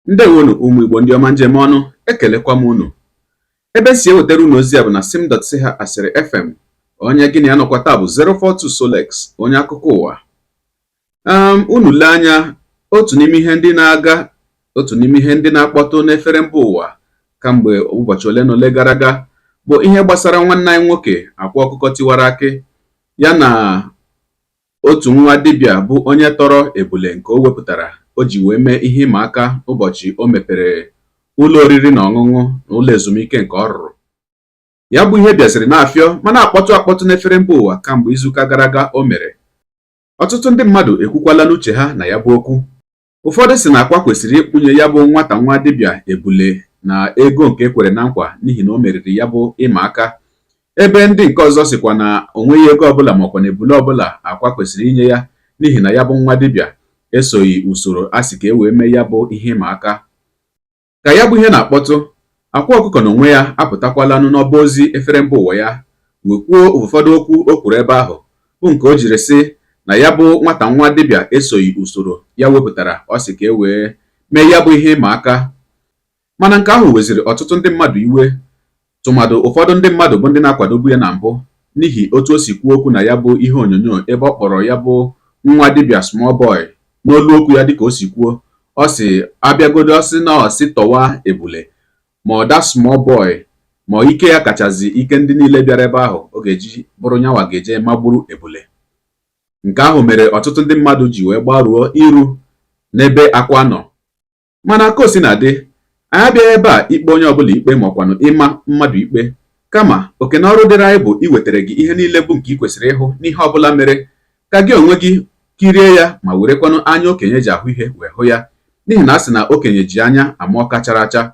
Ndewonu ụmụ Igbo ndị ọma njem ọnụ, ekelekwa m unu. Ebe m si ewetara unu ozi a bụ na sim.si ha asịrị FM. Onye gị na ya nọkwa taa bụ 042 Solex, onye akụkọ ụwa. Unu lee anya, otu n'ime ihe ndị na-aga, otu n'ime ihe ndị na-akpọtụ n'efere mba ụwa kamgbe ụbọchị ole na ole gara aga bụ ihe gbasara nwanne anyị nwoke Akwa Ọkụkọ Tiwara Akị, ya na otu nwa dibịa bụ onye tọrọ ebule nke o wepụtara o ji wee mee ihe ịma aka ụbọchị o mepere ụlọ oriri na ọṅụṅụ na ụlọ ezumike nke ọ rụrụ. Ya bụ ihe bịaziri na-afịọ ma na-akpọtụ akpọtụ n'efere mba ụwa kamgbe izuụka gara aga o mere. Ọtụtụ ndị mmadụ ekwukwala n'uche ha na ya bụ okwu. Ụfọdụ sị na Akwa kwesịrị ịkpụnye ya bụ nwata nwa dibịa ebule na ego nke e kwere na nkwa n'ihi na o meriri ya bụ ịma aka, ebe ndị nke ọzọ sịkwa na o nweghị ego ọbụla maọkwa na ebule ọbụla Akwa kwesịrị inye ya n'ihi na ya bụ nwa dibịa esoghị usoro a sị ka e wee mee ya bụ ihe ịma aka. Ka ya bụ ihe na-akpọtụ, Akwa Ọkụkọ n'onwe ya apụtakwalanụ n'ọba ozi efere mba ụwa ya wee kwuo ụfọdụ okwu o kwuru ebe ahụ bụ nke o jiri sị na ya bụ nwata nwa dibịa esoghị usoro ya wepụtara ọ sị ka e wee mee ya bụ ihe ịma aka. Mana nke ahụ weziri ọtụtụ ndị mmadụ iwe, tụmadụ ụfọdụ ndị mmadụ bụ ndị na-akwadobu ya na mbụ n'ihi otu o si kwuo okwu na ya bụ ihe onyonyo ebe ọ kpọrọ ya bụ nwa dibịa small boy n'olu okwu ya. Dịka o si kwuo, ọ sị abịagodo, ọ sị na ọ sị tọwa ebule ma ọ da small boy, ma ike ya kachazi ike ndị niile bịara ebe ahụ, ọ ga-eji bụrụ nyanwa ga-eje magburu ebule. Nke ahụ mere ọtụtụ ndị mmadụ ji wee gbaruo iru n'ebe Akwa nọ. Mana ka o si na dị, anyị abịaghị ebe a ikpe onye ọbụla ikpe maọkwanụ ịma mmadụ ikpe, kama oke na ọrụ dịrị anyị bụ iwetara gị ihe niile bụ nke ị kwesịrị ịhụ n'ihe ọbụla mere, ka gị onwe gị kirie ya ma werekwanụ anya okenye ji ahụ ihe wee hụ ya, n'ihi na a sị na okenye ji anya ama ọka chara acha.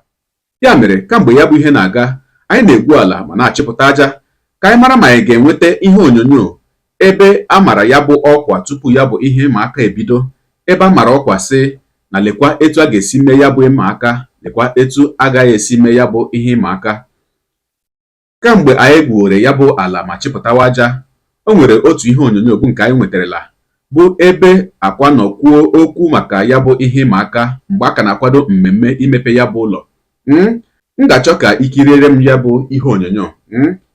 Ya mere, kamgbe ya bụ ihe na-aga, anyị na-egwu ala ma na-achịpụta aja ka anyị mara ma anyị ga-enweta ihe onyonyo ebe a mara ya bụ ọkwa tupu ya bụ ihe ịma aka ebido, ebe a mara ọkwa sị na lekwa etu a ga-esi mee ya bụ ịma aka, lekwa etu agaghị esi mee ya bụ ihe ịma aka. Kamgbe anyị gbuore ya bụ ala ma chịpụtawa aja, o nwere otu ihe onyonyo bụ nke anyị nwetarala bụ ebe Akwa nọ kwuo okwu maka ya bụ ihe ịma aka mgbe a ka na-akwado mmemme imepe ya bụ ụlọ. M ga-achọ ka i kiriere m ya bụ ihe onyonyo,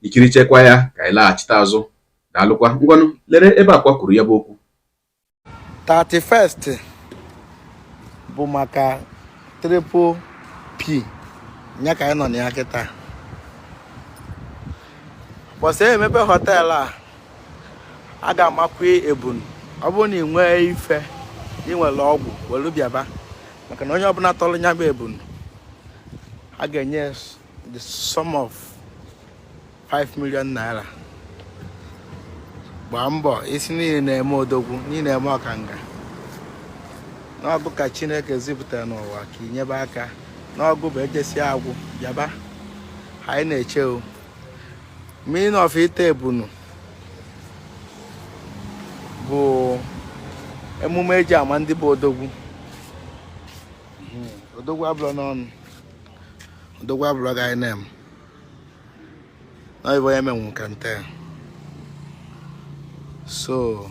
ikirichekwa ya ka anyị laghachite azụ. Daalụkwa. Ngwanụ, lere ebe Akwa kwuru ya bụ okwu. 31st bụ maka triple P ya ka anyị nọ na ya kịta. Bọsị emepe hotel a, a ga-amakwa ebunu. Ọ bụrụ na ị nwee ife, ị nwere ọgwụ, welu bịaba, maka na onye ọbụla tọrọ nya bụ ebunu, a ga-enye the sum of 5 million naira. Gbaa mbọ isi niile na-eme odogwu niile na-eme ọkanga n'ọgụ ka Chineke zipụtara n'ụwa ka inyebe aka n'ọgụ bụ ejesi agwụ bịaba. Anyị na-eche o meaning of ịta ebunu bụ emume eji ama ndị bụ odogwu. Odogwu abụrụ n'ọnụ, odogwu abụrụ gị anyị na-eme n'oyibo onye menwu ka nte. So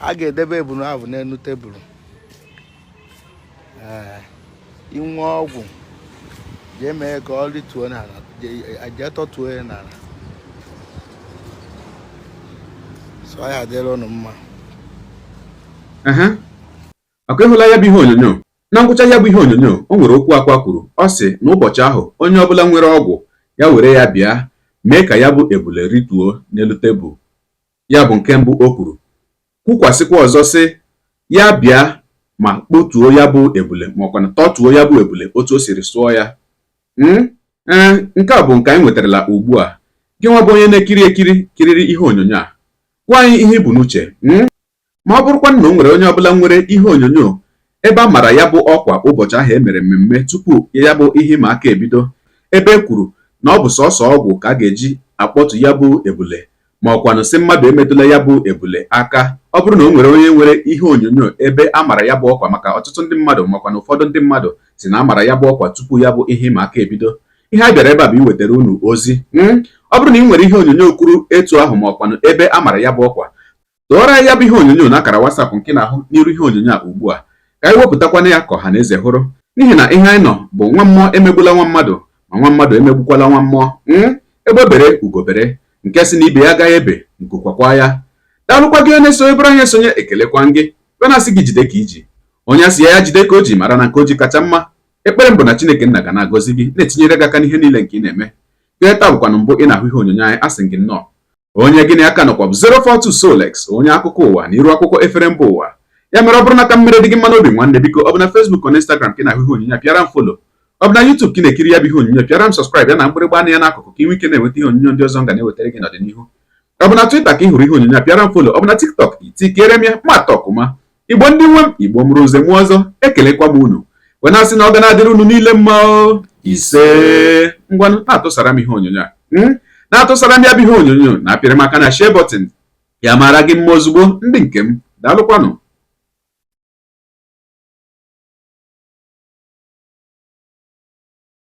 a ga-edebe ebunu ahụ n'elu tebụl. Ee, inwe ọgwụ, jee mee ka ọ rituo n'ala, jee tọtuo ya n'ala. So ọ ya adịla ụnụ mma. Ọkwa ịhụla ya bụ ihe onyonyo? Na ngwụcha ya bụ ihe onyonyo, o nwere okwu Akwa kwuru. Ọ sị na ụbọchị ahụ, onye ọbụla nwere ọgwụ ya were ya bịa mee ka ya bụ ebule rituo n'elu tebụl. Ya bụ nke mbụ o kwuru. Kwukwasịkwa ọzọ sị ya bịa ma kpotuo ya bụ ebule maọkwa na tọtuo ya bụ ebule otu o siri sụọ ya. Ee, nke a bụ nke anyị nwetarala ugbu a. Gị nwa bụ onye na-ekiri ekiri kiriri ihe onyonyo a, gwa anyị ihe i bu n'uche. Ma ọ bụrụkwa na o nwere onye ọbụla nwere ihe onyonyo ebe a mara ya bụ ọkwa ụbọchị ahụ e mere mmemme tupu ya bụ ihe ịma aka ebido, ebe e kwuru na ọ bụ sọsọ ọgwụ ka a ga-eji akpọtu ya bụ ebule, ma ọkwanụ sị mmadụ emetụla ya bụ ebule aka, ọ bụrụ na o nwere onye nwere ihe onyonyo ebe a mara ya bụ ọkwa, maka ọtụtụ ndị mmadụ makwa na ụfọdụ ndị mmadụ si na a mara ya bụ ọkwa tupu ya bụ ihe ịma aka ebido. Ihe a bịara ebe a bụ iwetara unu ozi. Ọ bụrụ na ị nwere ihe onyonyo kwuru etu ahụ ma ọkwanụ ebe a mara ya bụ ọkwa, tụọrọ anyị ya bụ ihe onyonyo na akara WhatsApp nke na-ahụ n'iru ihe onyonyo a ugbu a, ka anyị wepụtakwana ya ka ọha na eze hụrụ. N'ihi na ihe anyị nọ bụ nwa mmụọ emegbula nwa mmadụ, ma nwa mmadụ emegbukwala nwa mmụọ. Egbe bere, ugo bere, nke sị na ibe ya agaghị ebe, nku kwakwa ya. Daalụkwa gị onye na-esonyeburu anyị esonye, ekelekwa gị, wee na-asị gị jide ka i ji. Onye a sị ya ya jide ka o ji, mara na nke o ji kacha mma. Ekpere m bụ na Chineke nna ga na-agọzi gị, na-etinyere gị aka n'ihe niile nke ị na-eme. Gị taa bụkwanụ mbụ ị na-ahụ ihe onyonyo anyị, asị gị nnọọ. Onye gị na ya ka nọkwa bụ 042 Solex, onye akụkọ ụwa na iru akwụkwọ efere mba ụwa. Ya mere, ọ bụrụ na ka m mere dị gị mma n'obi, nwanne, biko, ọ bụ na Facebook na Instagram ka ị na-ahụ ihe onyonyo a, pịara m follow. Ọ bụ na YouTube ka ị na-ekiri ya bụ ihe onyonyo, pịara m subscribe ya na mgbịrịgba anya ya n'akụkụ, ka ị nwee ike na-enweta ihe onyonyo ndị ọzọ m ga na-ewetara gị n'ọdịnihu. Ọ bụ na Twitter ka ị hụrụ ihe onyonyo a, pịara m follow. Ọ bụ na TikTok, itikere m ya ma tọkụma. Igbo ndị nwe m, Igbo mụrụ nze mụọ ọzọ, ekelekwa m unu, wee na-asị na ọ ga na-adịrị unu niile mma o. Ise. Ngwanụ, na-atụsara m ihe onyonyo a, Na-atụsara m ya bụ ihe onyonyo, na-apịrị m aka na share button. Ya mara gị mma ozugbo. Ndị nke m, daalụkwanụ.